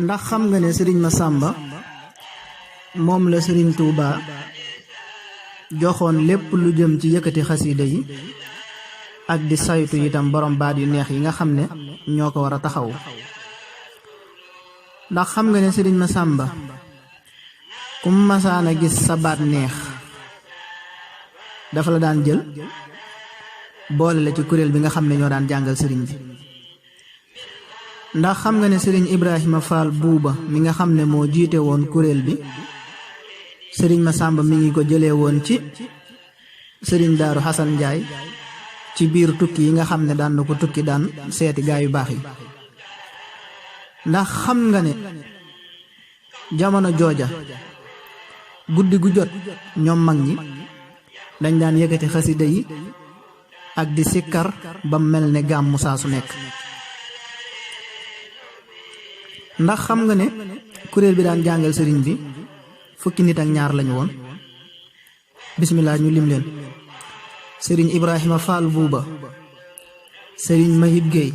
ndax xam nga ne Serigne Massamba moom la Serigne Touba joxoon lépp lu jëm ci yëkkati xasiida yi ak di saytu itam borom baat yu neex yi nga xam ne ñoo ko war a taxaw. ndax xam nga ne Serigne Massamba ku masaana gis sa baat neex dafa la daan jël boole la ci kuréel bi nga xam ne ñoo daan jàngal Serigne bi. ndax xam nga ne Serigne Ibrahima Fall Buuba mi nga xam ne moo jiite woon kuréel bi Serigne Massamba mi ngi ko jëlee woon ci Serigne Daaru Xasan Njaay ci biir tukki yi nga xam ne daan na ko tukki daan seeti gaa yu baax yi. ndax xam nga ne jamono jooja guddi gu jot ñoom mag ñi dañ daan yëkkati xasida yi ak di sikkar ba mel ne gàmmu saa su nekk. ndax xam nga ne kuréel bi daan jàngal sëriñ bi fukki nit ak ñaar lañu woon. bismillah ñu lim leen: sëriñ Ibrahima Fall Buuba, sëriñ Mahib Gueye,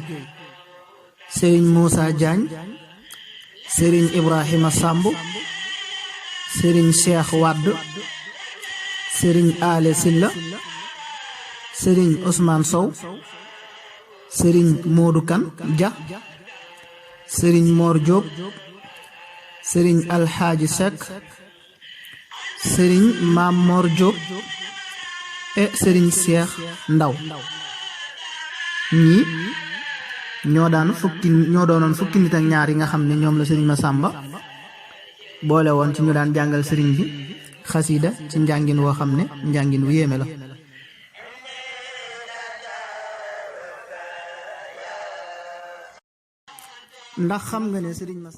sëriñ Moussa Diagne, sëriñ Ibrahima Samb, sëriñ Cheikh Wadd, sëriñ Ale Silla, sëriñ Ousmane Sow, sëriñ Modou Kan Dia, sëriñ Mor Diop, sëriñ Alxaaji Seck, sëriñ Maam Mor Diop et sëriñ Cheikh Ndaw. ñii ñoo doonoon fukki nit ak ñaar yi nga xam ne ñoom la Serigne Massamba boole woon ci ñu daan jàngal Serigne bi xasiida ci njàngin woo xam ne njàngin wu yéeme la. ndax xam nga ne Serigne Massamba